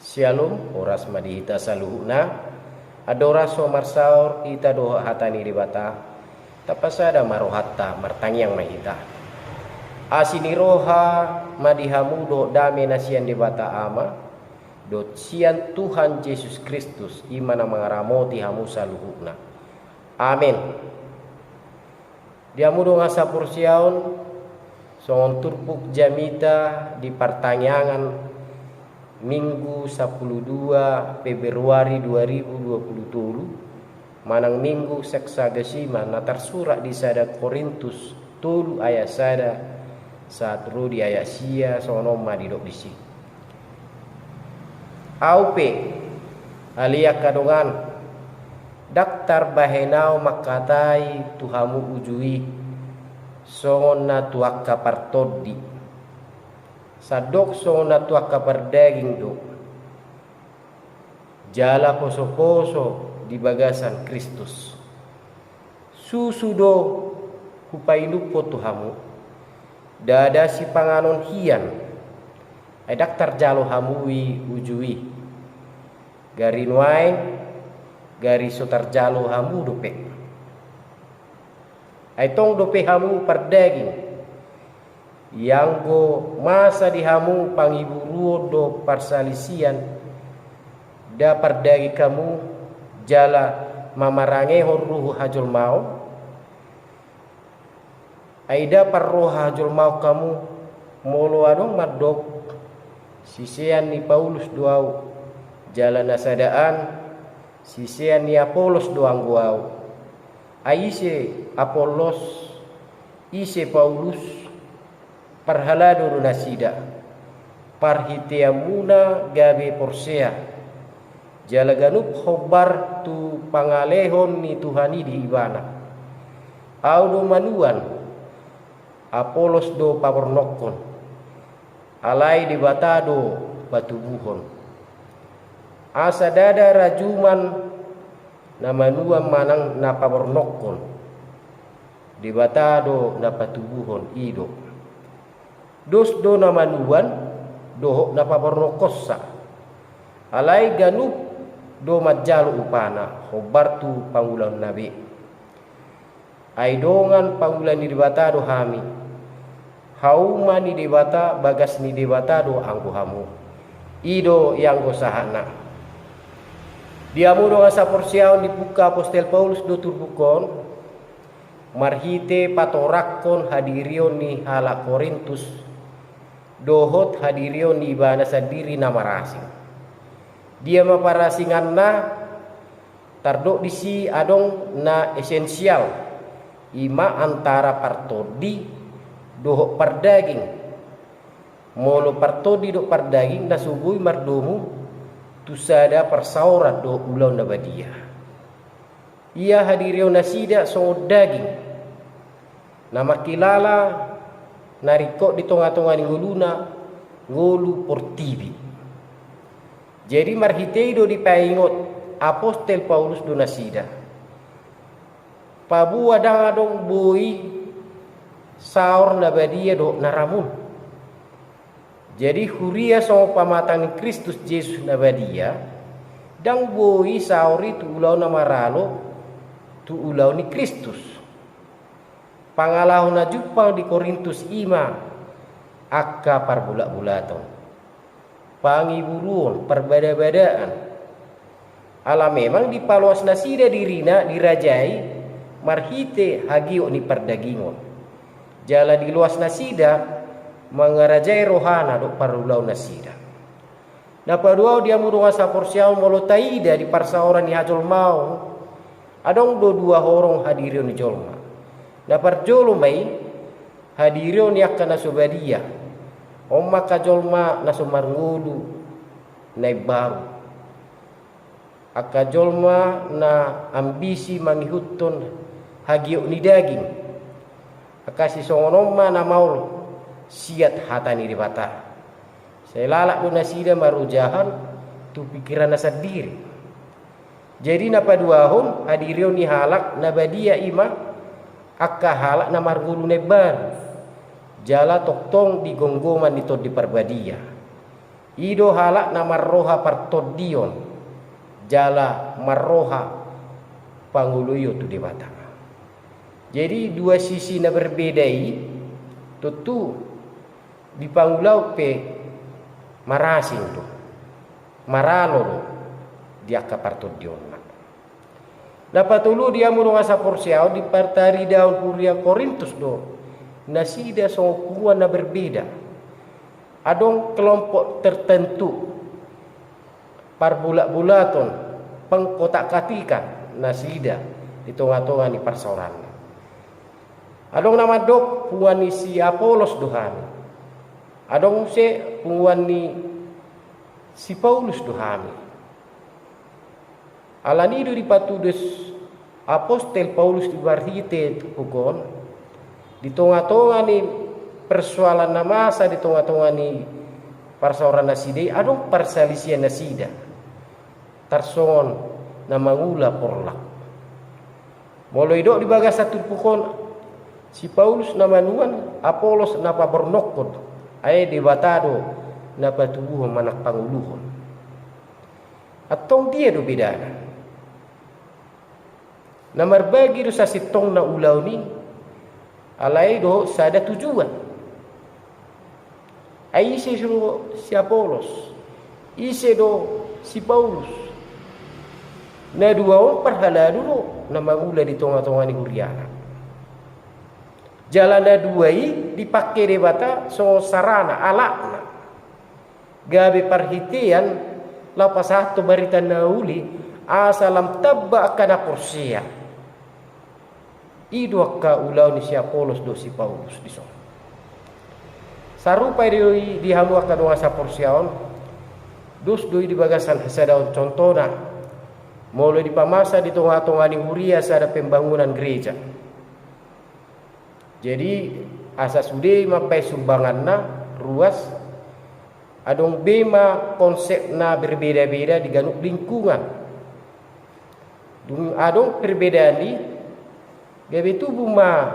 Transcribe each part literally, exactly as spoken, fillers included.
Syalom, horas ma di hita saluhutna. Andorang so marsaor hita dohot hata ni Debata, tapasada ma rohanta, martangiang ma hita. Asi ni roha ma di hamu dohot dame na sian Debata Ama dohot sian Tuhan Jesus Kristus, i ma na mangaramoti hamu saluhutna. Amen. Di hamu dongan saporseaon, songon turpuk jamita di partangiangan Minggu sampulu dua Februari dua ribu dua pulu tolu, manang Minggu Sexagesima na tarsurat di sada Korintus tolu ayat sada sahat ro di ayat sia, songon on ma didok disi. Au pe, ale angka dongan, ndang tarbahen au mangkatai tu hamu uju i, songon na tu angka partondi, sandok songon na tu angka pardaging do, jala posoposo di bagasan Kristus. Susu do hupainumhon tu hamu, ndada sipanganon hian, ai ndang tarjalo hamu i uju i. Gari nuaeng, gari so tarjalo hamu dope. Ai tong dope hamu pardaging, ianggo masa di hamu pangiburuon dohot parsalisian, nda pardaging hamu jala mamarangehon ruhut hajolmaon? Ai nda parroha hajolmaon hamu, molo adong mandok, sisean ni Paulus do au, jala na sadaan, sisean ni Apolos do anggo au. Ai ise Apolos, ise Paulus? Parhalado do nasida, parhiteanmuna gabe porsea, jala ganup hombar tu pangalehon ni Tuhan i di ibana. Au do manuan, Apolos do pabornokkon, alai Debata do patubuhon. Asa ndada rajuman na manuan manang na pabornokkon, Debata do na patubuhon, i do. Dos do na manuan dohot na pabornokkonsa. Alai ganup do manjalo upana, hombar tu pangulaonna be. Ai dongan pangula ni Debata do hami. Hauma ni Debata, bagas ni Debata do anggo hamu. I do ianggo sahatna. Di hamu dongan saporseaon, dipungka apostel Paulus do turpuk on, marhite patorangkon hadirion ni halak Korintus, dohot hadirion ni ibana sandiri na marasing. Dia ma parasinganna? Tardok disi adong na esensial, i ma antara partondi dohot pardaging. Molo partondi dohot pardaging na so boi mardomu tu sada parsaoran dohot ulaon na badia. Ia hadirion nasida songon daging, na mangkilala na ringkot di tongatonga ni ngoluna, ngolu portibi. Jadi marhite i do dipaingot apostel Paulus do nasida, paboa ndang adong boi saor na badia dohot na ramun. Jadi huria songon pamatang ni Kristus Jesus na badia, ndang boi saor i tu ulaon na maralo tu ulaon ni Kristus. Pangalaho na jumpang di Korintus i ma angka parbulatbulaton, pangiburuon, parbadabadaan. Ala memang dipaloas nasida dirina, dirajai marhite hagiot ni pardagingon. Jala diloas nasida mangarajai rohana dohot parulaon nasida. Na paduahon, di hamu dongan saporseaon, molo taida di parsaoran ni hajolmaon, adong do dua horong hadirion ni jolma. Na parjolo ma i, hadirion ni angka na so badia. On ma angka jolma na so marngolu na imbaru. Angka jolma na ambisi mangihuthon hagiot ni daging. Angka sisongon on ma na maol siat hata ni Debata. Sai lalap do nasida marojahan tu pingkiranna sandiri. Jadi na paduahon, hadirion ni halak na badia i ma angka halak na marngolu na imbaru, jala tongtong di gomgoman ni Tondi Parbadia. I do halak na marroha partondion jala marroha pangoloion tu Debata. Jadi dua sisi na berbeda i tontu di pangulaon pe marasing do, maralo do di angka partondionna. Na patolu di hamu dongan saporseaon, di partaridahon huria Korintus do nasida songon punguan na berbeda. Adong kelompok tertentu, parbulatbulaton, pengkotak-katikan nasida di tonga-tonga ni parsaoranna. Adong na mandok punguan ni si Apolos do hami. Adong muse punguan ni si Paulus do hami. Alani do dipatudos apostel Paulus di marhite turpuk on, di tonga-tonga ni persoalan na masa di tonga-tonga ni parsaoran nasida i, adong parsalisian nasida tarsongon na mangula porlak. Molo didok di bagasan turpuk on, si Paulus na manuan, Apolos na pabornokkon, ai Debata do na patubuhon manang panguluhon. Antong dia do bedana? Na marbagi do sasintongna ulaon i, alai dohot sada tujuan. Ai ise do si Apolos, ise do si Paulus? Na dua on parhalado do na mangula di tonga-tonga ni huriana. Jala na dua i dipangke Debata songon sarana, alatna, gabe parhitean laho pasahathon barita na uli, asa lam tamba angka na porsea. I do angka ulaon ni si Apolos dohot si Paulus dison. Sarupa do i di hamu angka dongan saporseaon, dos do i di bagasan hasadaon, contohna molo dipamasa di tonga-tonga ni huria sada pembangunan gereja. Jadi asa sude mambaen sumbanganna ruas, adong be ma konsep na berbeda-beda di ganup lingkungan. Dung adong perbedaan i, gabe tubu ma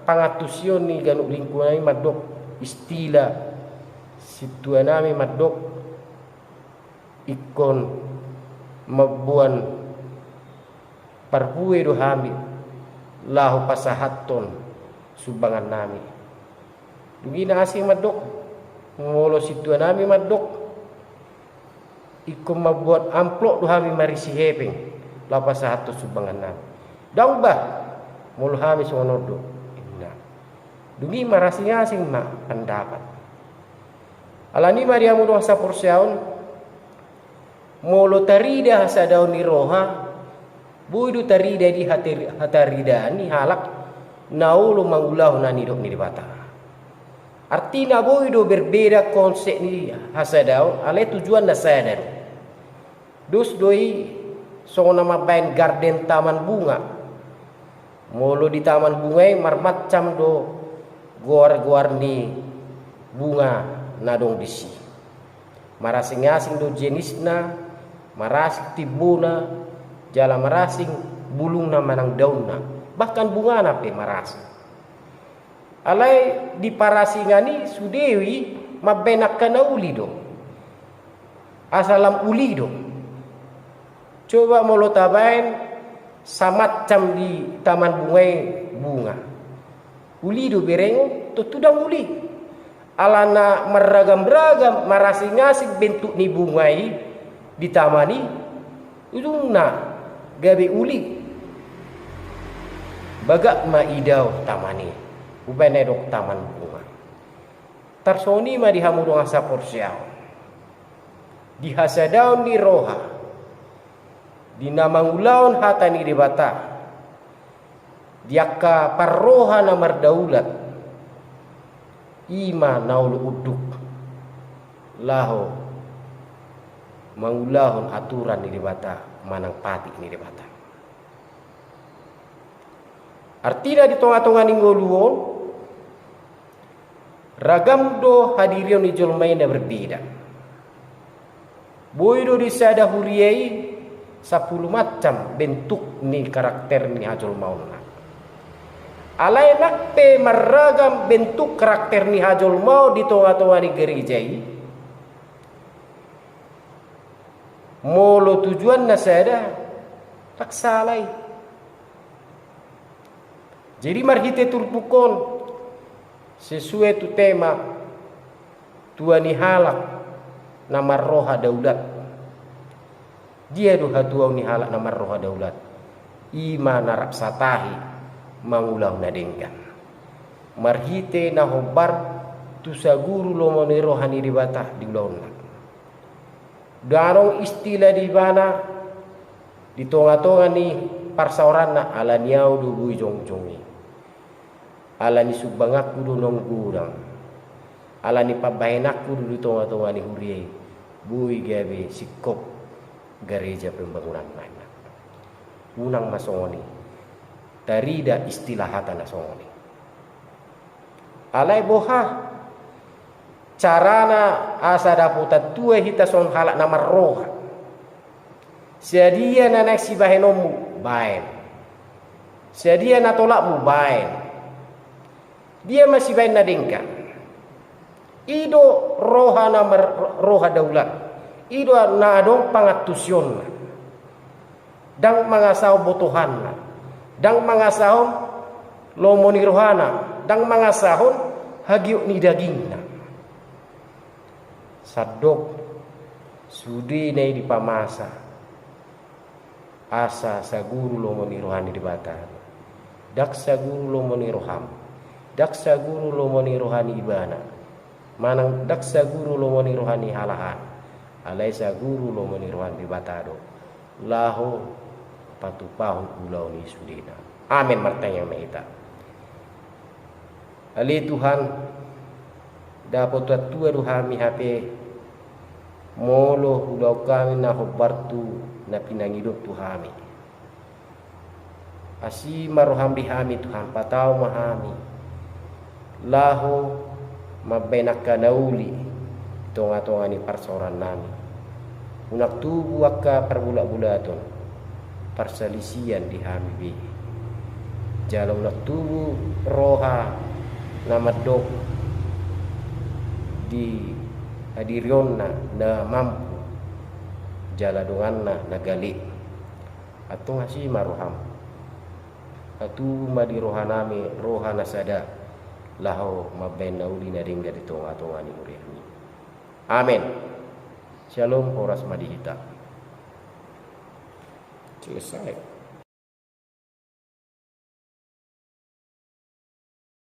pangantusion ni ganup lingkungan i, mandok istilah sintuanami mandok ingkon mamboan parbue do hami laho pasahathon sumbangannami. Dung i na asing mandok, molo sintuanami mandok, ingkon mamboan amplop do hami marisi hepeng laho pasahathon sumbangannami. Ndang bah, molo hami songon on do, ninna. Dung i marasing-asing ma pandapat. Alani i ma di hamu dongan saporseaon, molo tarida hasadaon ni roha, boi do tarida di hatari-, hataridaan ni halak na olo mangulahon na nidok ni Debata. Artina boi do berbeda konsep ni hasadaon, alai tujuanna sada do. Dos do i songon na mambaen garden, taman bunga. Molo di taman bunga i marmacam do goar-goar ni bunga na adong disi. Marasing-asing do jenisna, marasing timbona, jala marasing bulungna manang daunna, bahkan bungana pe marasing. Alai di parasingan i sude i mambaen angka na uli do. Asa lam uli do. Coba molo tabaen samacam di taman bunga i bunga. Uli do bereng on? Tontu ndang uli. Alana marragam-ragam, marasing-asing bentuk ni bunga i di taman i, ujungna gabe uli. Bagak ma idaon taman i, umbaen na didok taman bunga. Tarsongon i ma di hamu dongan saporseaon. Di hasadaon ni roha, di na mangulahon hata ni Debata, di angka parroha na mardaulat, i ma na olo unduk laho mangulahon aturan ni Debata manang patik ni Debata. Artina di tonga-tonga ni ngolu on, ragam do hadirion ni jolma i na berbeda. Boi do di sada huria i sampulu macam bentuk ni karakter ni hajolmaonna. Alai nang pe marragam bentuk karakter ni hajolmaon di tonga-tonga ni gereja i, Molo tujuanna sada, rang sala i. Jadi marhite turpuk on, sesuai tu tema, tua ni halak na marroha daulat. Dia do hatuaon ni halak na marroha daulat? I ma na rap satahi mangulahon na denggan. Marhite na hombar tu saguru lomo ni roha ni Debata di ulaonna. Ndang adong istilah di ibana di tonga-tonga ni parsaoranna, ala ni au do boi jongjong i. Ala ni sumbanganku do naung godang. Ala ni pambahenanku do di tonga-tonga ni huria i. Boi gabe singkop gareja pembangunan na. Unang ma songon i. Tarida istilah hata na songon i. Alai boha carana asa dapotan tua hita songon halak na marroha? Sadia na naeng sibahenonmu? Baen. Sadia na tolapmu? Baen. Dia ma sibaen na denggan? I do roha na mar-, roha daulat. I do na adong pangantusionna. Ndang mangasahon botohanna. Ndang mangasahon lomo ni rohana. Ndang mangasahon hagiot ni dagingna. Sandok sudena i dipamasa. Asa saguru lomo ni roha ni Debata. Ndang saguru lomo ni roham. Ndang saguru lomo ni roha ni ibana. Manang ndang saguru lomo ni roha ni halak an. Alai saguru lomo ni roha ni Debata do. Laho patupahon ulaon i sudena. Amen, martangiang ma hita. Ale Tuhan, dapotan tua do hami hape, molo ulaon hami na hombar tu na pinangido tu hami. Asi ma roham di hami Tuhan, patau ma hami. Laho mambaen angka na uli di tonga-tonga ni parsaorannami. Unang tubu angka parbulat-bulaton, parsalisian di hami be. Jala unang tubu roha na mandok di hadirionna na mampu, jala donganna na gale. Antong asi ma roham. Patubu ma di rohanami roha na sada, laho mambaen na uli na denggan di tonga-tonga ni huriami. Amen. Syalom, horas ma di hita. Selesai.